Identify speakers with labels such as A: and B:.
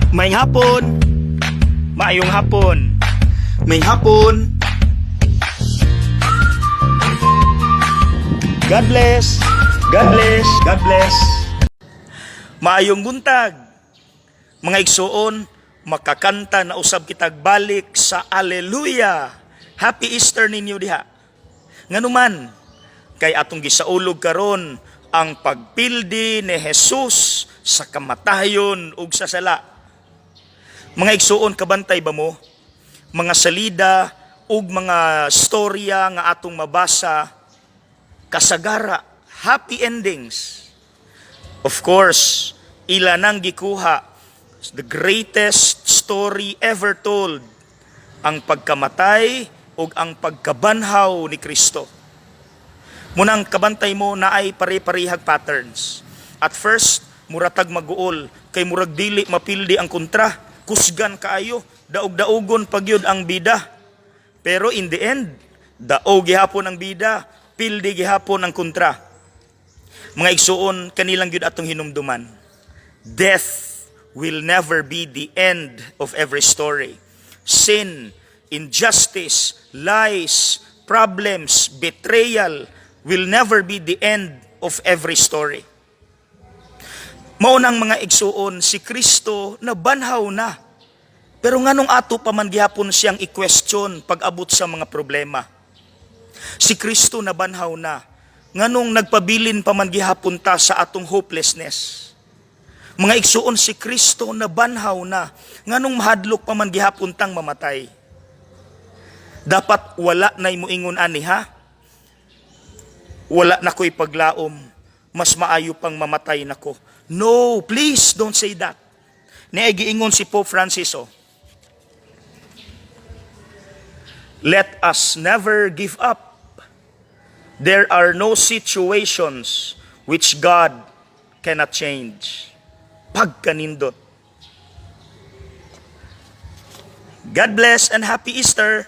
A: Maayong hapon. Maayong hapon.
B: Maayong hapon.
A: God bless. God bless. God bless. Maayong buntag. Mga igsuon, makakanta na usab kitag balik sa Alleluia. Happy Easter ninyo diha. Nganuman, kay atong gisaulog karon ang pagpildi ni Jesus sa kamatayon ug sa sala. Mga igsuon, kabantay ba mo? Mga salida ug mga storya nga atong mabasa kasagara happy endings. Of course, ila nang gikuha the greatest story ever told, ang pagkamatay ug ang pagkabanhaw ni Kristo. Munang kabantay mo na ay pare-parehag patterns. At first, muratag maguol kay murag dili mapildi ang kontra, kusgan kaayo, daog-daugon pagyud ang bida. Pero in the end, daog gihapon ang bida, pildi gihapon ang kontra. Mga igsuon, kanilang gyud atong hinumduman. Death will never be the end of every story. Sin, injustice, lies, problems, betrayal will never be the end of every story. Mao nang, mga igsuon, si Kristo nabanhaw na. Pero nganong ato pa man gihapon siyang i-question pag-abot sa mga problema? Si Kristo nabanhaw na. Nganong nagpabilin pa man gihapon ta sa atong hopelessness? Mga igsuon, si Kristo nabanhaw na. Nganong mahadlok pa man gihapon tang mamatay? Dapat wala na moingon ani, ha? "Wala na ko'y paglaom. Mas maayo pang mamatay nako." No, please don't say that. Naay giingon si Pope Francis, oh. "Let us never give up. There are no situations which God cannot change." Pagkanindot. God bless and happy Easter.